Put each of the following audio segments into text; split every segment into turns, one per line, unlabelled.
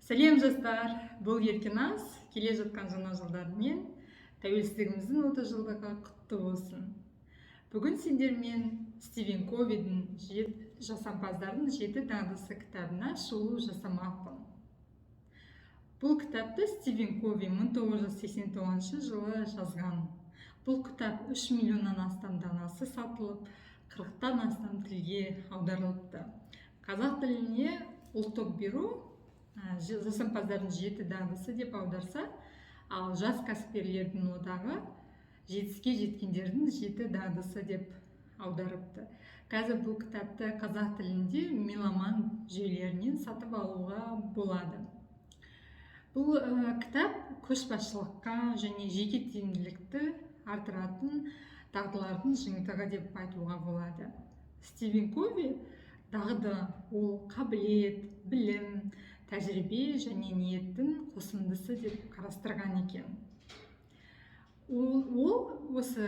Сәлем, жастар! Бұл Еркіназ. Келе жатқан жаңа жылдармен, тәуелсіздігіміздің 30 жылдығы құтты болсын! Бүгін сендермен Стивен Ковидің «Жасампаздардың жеті дағдысы» кітабына шолу жасамақпын. Бұл кітапты Стивен Кови 1989 жылы жазған. Бұл кітап 3 миллионнан астам данасы сатылып, 40-тан астам тілге аударылыпты. Қазақ тіліне Ұлттық бюро «Жасампаздардың жеті дағдысы» деп аударса, ал Жас кәсіпкерлердің одағы «Жетістікке жеткендердің жеті дағдысы» деп аударыпты. Қазір бұл кітапты қазақ тілінде Меломан жүйелерінен сатып алуға болады. Бұл кітап көшбасшылыққа және жеке тиімділікті арттыратын дағдылардың жиынтығы деп айтуға болады. Стивен Кови дағды ол қабілет, білім, тәжірибе және ниеттің қосындысы деп қарастырған екен. Ол осы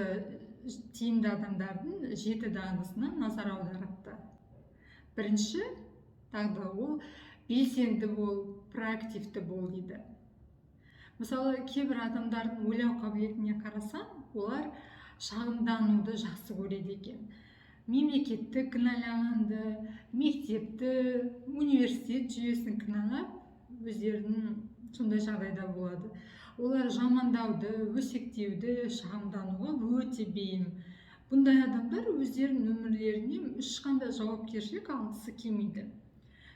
тиімді адамдардың жеті дағдысына назар аударыпты. Бірінші дағды ол белсенді бол, проактивті бол дейді. Мысалы, кейбір адамдардың ойлау қабілетіне қарасаң, олар шағымдануды жақсы көреді екен. Мемлекетті кінәлағанды, мектепті, университет жүйесін кінәлап, өздерінің сондай жағдайда болады. Олар жамандауды, өсектеуді, шағымдануға өте бейім. Бұндай адамдар өздерінің өмірлеріне ешқандай жауапкершілік алғысы келмейді.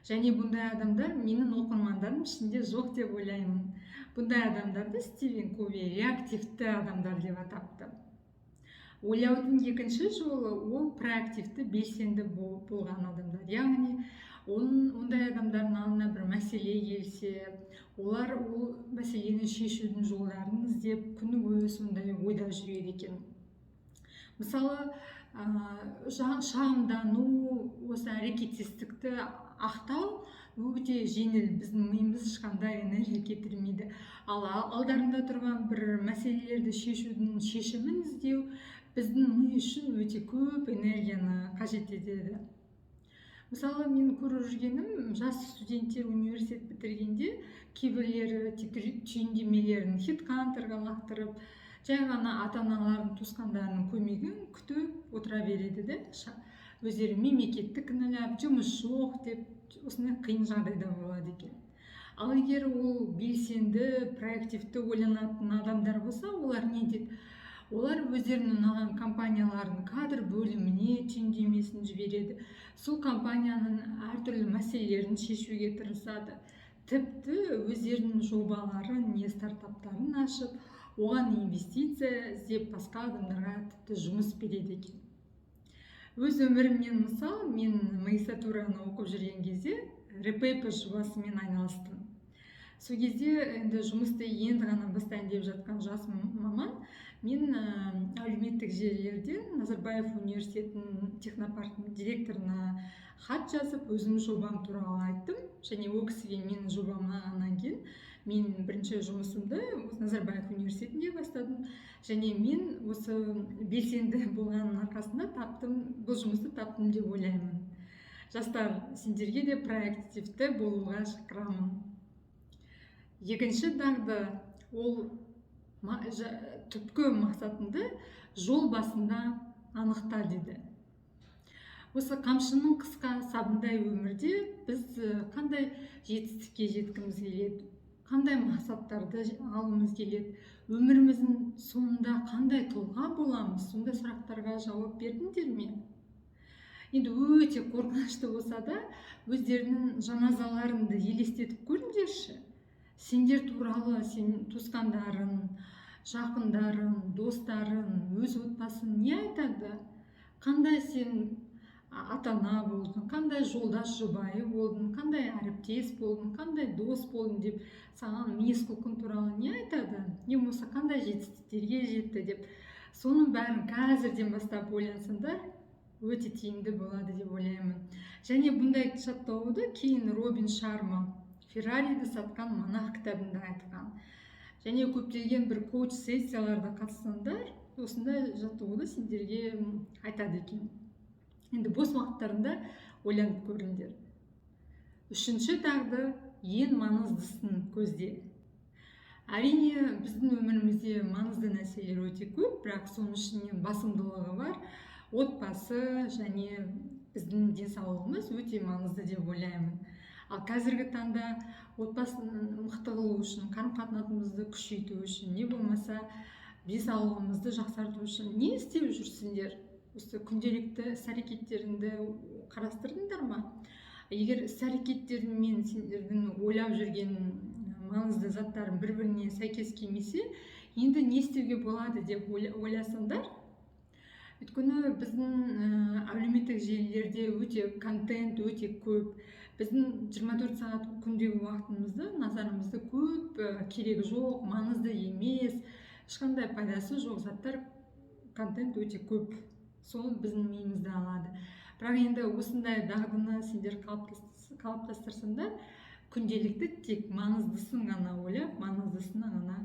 Және бұндай адамдар менің оқырмандарым ішінде жоқ деп ойлаймын. Бұндай адамдарды Стивен Кови реактивті адамдар деп атапты. Ойлаудың екінші жолы ол проактивті, белсенді болған адамдар. Яғни оның ондай адамдардың алдына бір мәселе келсе, олар ол мәселені шешудің жолдарын іздеп, күні бойы сондай ойда жүреді екен. Мысалы, шағымдану, осы әрекетсіздікті ақтау өте жеңіл, біздің миымыз ешқандай энергия кетірмейді. Ал алдарында тұрған бір мәселелерді шешудің шешімін іздеу біздің ми үшін өте көп энергияны қажет етеді. Мысалы, мен көріп жүргенім, жас студенттер университет бітіргенде кейбіреулері тек түйіндемелерін HeadHunter-ға лақтырып, жай ғана ата аналарының, туысқандарының көмегін күтіп отыра береді де, өздері мемлекетті кінәлап, жұмыс жоқ деп, осындай қиын жағдайда болады екен. Ал егер ол белсенді, проактивті ойланатын адамдар болса, олар не дейді? Олар өздерінің ұнаған компаниялардың кадр бөліміне түйіндемесін жібереді, сол компанияның әртүрлі мәселелерін шешуге тырысады, тіпті өздерінің жобаларын не стартаптарын ашып, оған инвестиция іздеп, басқа адамдарға тіпті жұмыс береді екен. Өз өмірімнен мысал: мен магистратураны оқып жүрген кезде Репейпер жобасымен айналыстым. Сол кезде енді жұмысты енді ғана бастайын деп жатқан жас маман мен әлеуметтік желілерден Назарбаев университетінің технопарктің директорына хат жазып, өзімнің жобам туралы айттым. Және ол кісіге менің жобам ұнағаннан кейін мен бірінші жұмысымды осы Назарбаев университетінде бастадым. Және мен осы белсенді болғанның арқасында таптым, бұл жұмысты таптым деп ойлаймын. Жастар, сендерге де проактивті болуға шақырамын. Екінші дағды ол түпкі мақсатыңды жол басында анықта дейді. Осы қамшының қысқа сабындай өмірде біз қандай жетістікке жеткіміз келеді, қандай мақсаттарды алғымыз келеді, өміріміздің соңында қандай тұлға боламыз? Сондай сұрақтарға жауап бердіңдер ме? Енді өте қорқынышты болса да, өздерінің жаназаларыңды елестетіп көріңдерші. Сендер туралы сен туысқандарың, жақындарың, достарың, өз отбасың не айтады? Қандай сен ата ана болдың, қандай жолдас жұбайы болдың, қандай әріптес болдың, қандай дос болдың деп саған мінез құлқың туралы не айтады, не болмаса қандай жетістіктерге жетті деп. Соның бәрін қазірден бастап ойлансаңдар, өте тиімді болады деп ойлаймын. Және бұндай жаттығуды кейін Робин Шарма «Феррариді сатқан монах» кітабында айтқан. Және көптеген бір коуч сессияларда қатысқандар осындай жаттығуды сендерге айтады екен. Енді бос уақыттарында ойланып көріңдер. Үшінші дағды Ең маңыздысын көзде. Әрине, біздің өмірімізде маңызды нәрселер өте көп, бірақ соның ішінен басымдылығы бар отбасы және біздің денсаулығымыз өте маңызды деп ойлаймын. Ал қазіргі таңда отбасын мықты қылу үшін, қарым қатынасымызды күшейту үшін, не болмаса денсаулығымызды жақсарту үшін не істеп жүрсіңдер? Осы күнделікті іс әрекеттеріңді қарастырдыңдар ма? Егер іс әрекеттерің мен сендердің ойлап жүрген маңызды заттарың бір біріне сәйкес келмесе, енді не істеуге болады деп ойласаңдар. Өйткені біздің әлеуметтік желілерде өте контент өте көп. Біздің 24 сағат күндегі уақытымызды, назарымызды көп керегі жоқ, маңызды емес, ешқандай пайдасы жоқ заттар, контент өте көп, сол біздің миымызды алады. Бірақ енді осындай дағдыны сендер қалыптастырсаңдар, күнделікті тек маңыздысын ғана ойлап, маңыздысына ғана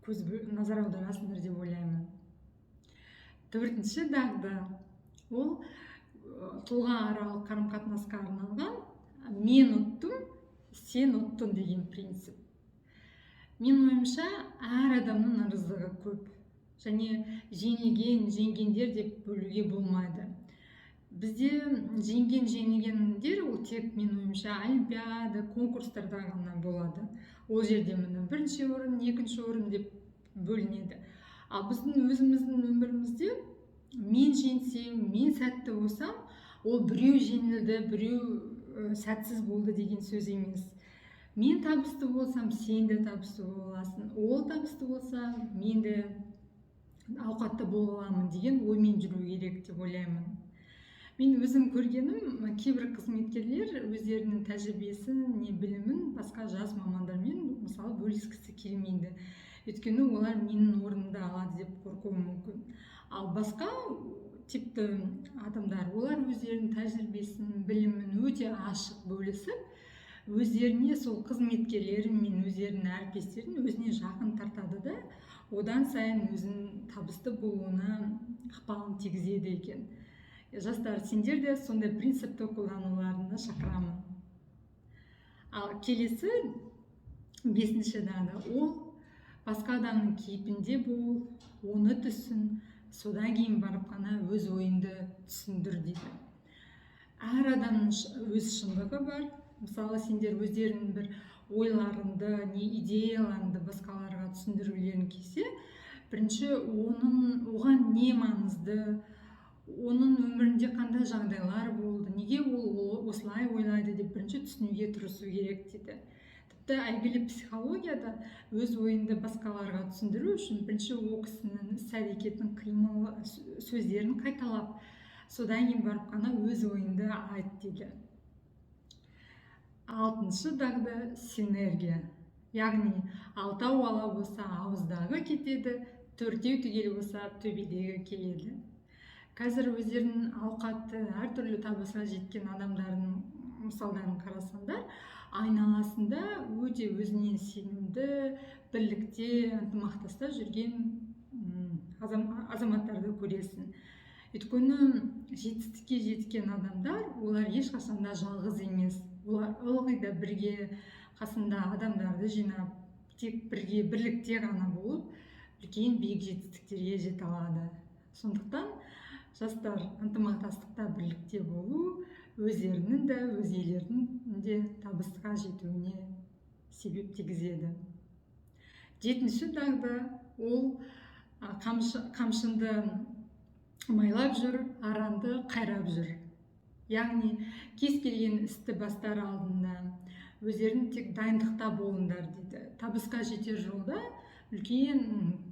көз назар аударасыңдар деп ойлаймын. Төртінші дағды ол тұлғааралық қарым қатынасқа арналған «мен ұттым, сен ұттың» деген принцип. Менің ойымша, әр адамның ырыздығы көп және жеңілген, жеңгендер деп бөлуге болмайды. Бізде жеңген, жеңілгендер ол тек, менің ойымша, олимпиада, конкурстарда ғана болады. Ол жерде, міне, бірінші орын, екінші орын деп бөлінеді. Ал біздің өзіміздің өмірімізде мен жеңсем, мен сәтті болсам, ол біреу жеңілді, біреу сәтсіз болды деген сөз емес. Мен табысты болсам, сен де табысты боласың, ол табысты болса, мен де ауқатты бола аламын деген оймен жүру керек деп ойлаймын. Мен өзім көргенім, кейбір қызметкерлер өздерінің тәжірибесін не білімін басқа жас мамандармен, мысалы, бөліскісі келмейді, өйткені олар менің орнымды алады деп қорқуы мүмкін. Ал басқа типті адамдар, олар өздерінің тәжірибесін, білімін өте ашық бөлісіп, өздеріне сол қызметкерлері мен өздерінің әріптестерін өзіне жақын тартады да, одан сайын өзінің табысты болуына ықпалын тигізеді екен. Жастар, сендер де сондай принципті қолдануларыңды шақырамын. Ал келесі бесінші дағды ол басқа адамның кейпінде бол, оны түсін, содан кейін барып қана өз ойыңды түсіндір дейді. Әр адамның өз шындығы бар. Мысалы, сендер өздеріңнің бір ойларыңды не идеяларыңды басқаларға түсіндіргілерің келсе, бірінші оның, оған не маңызды, оның өмірінде қандай жағдайлар болды, неге ол осылай ойлайды деп бірінші түсінуге тырысу керек дейді. Тіпті әйгілі психологияда өз ойыңды басқаларға түсіндіру үшін бірінші ол кісінің іс әрекетін, қимыл, сөздерін қайталап, содан кейін барып қана өз ойыңды айт дейді. Алтыншы дағды синергия, яғни алтау ала болса, ауыздағы кетеді, төртеу түгел болса, төбедегі келеді. Қазір өздерінің ауқатты, әртүрлі табысқа жеткен адамдардың мысалдарын қарасаңдар, айналасында өте өзіне сенімді, бірлікте, ынтымақтаста жүрген азаматтарды көресің. Өйткені жетістікке жеткен адамдар, олар ешқашан да жалғыз емес, олар ылғи да бірге, қасында адамдарды жинап, тек бірге, бірлікте ғана болып, үлкен биік жетістіктерге жете алады. Сондықтан, жастар, ынтымақтастықта, бірлікте болу өздерінің де, өзгелердің де табысқа жетуіне себеп тигізеді. Жетінші дағды ол қамшынды майлап жүр, аранды қайрап жүр. Яғни кез келген істі бастар алдында өздерің тек дайындықта болыңдар дейді. Табысқа жетер жолда үлкен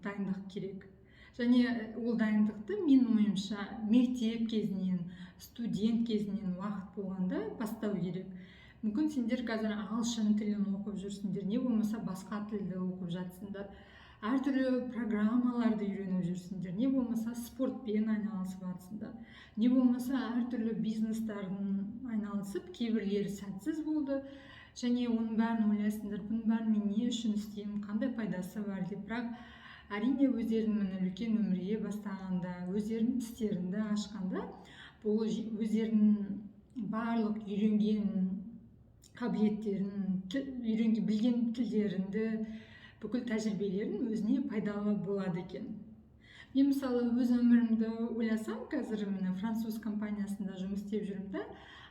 дайындық керек және ол дайындықты, менің ойымша, мектеп кезінен, студент кезінен, уақыт болғанда бастау керек. Мүмкін, сендер қазір ағылшын тілін оқып жүрсіңдер, не болмаса басқа тілді оқып жатсыңдар, әртүрлі программаларды үйреніп жүрсіңдер, не болмаса спортпен айналысып жатсыңдар, не болмаса әртүрлі бизнестардың айналысып, кейбіреулері сәтсіз болды және оның бәрін ойлайсыңдар: бұның бәрін мен не үшін істеймін, қандай пайдасы бар деп. Бірақ, әрине, өздерің, міне, үлкен өмірге бастағанда, өздерінің істеріңді ашқанда, бұл өздерінің барлық үйренген Қабілеттерін, үйренген, білген тілдеріңді, бүкіл тәжірибелерін өзіне пайдалы болады екен. Мен, мысалы, өз өмірімді ойласам, қазір, міне, француз компаниясында жұмыс істеп жүрмін да,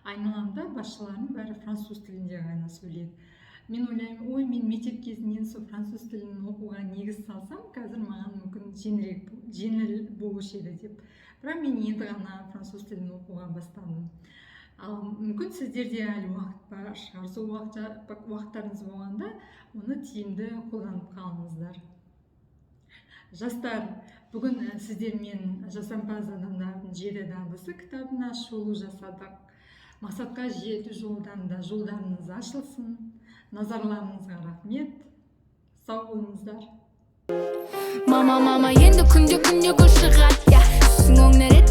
айналамда басшылардың бәрі француз тілінде ғана сөйлейді. Мен ойлаймын: ой, мен мектеп кезінен сол француз тілін оқуға негіз салсам, қазір маған мүмкін жеңілірек, жеңіл болушы еді деп. Бірақ мен енді ғана француз тілін оқуға бастадым. Ал мүмкін, сіздерде әлі уақыт бар шығар. Сол уақыттарыңыз болғанда, оны тиімді қолданып қалыңыздар. Жастар, бүгін сіздермен «Жасампаз адамдардың жеті дағдысы» кітабына шолу жасадық. Мақсатқа жету жолдарында жолдарыңыз ашылсын. Назарларыңызға рахмет, сау болыңыздар.
Мама, мама, енді күнде, күнде гүл шығады, иә. Түсің өңнер.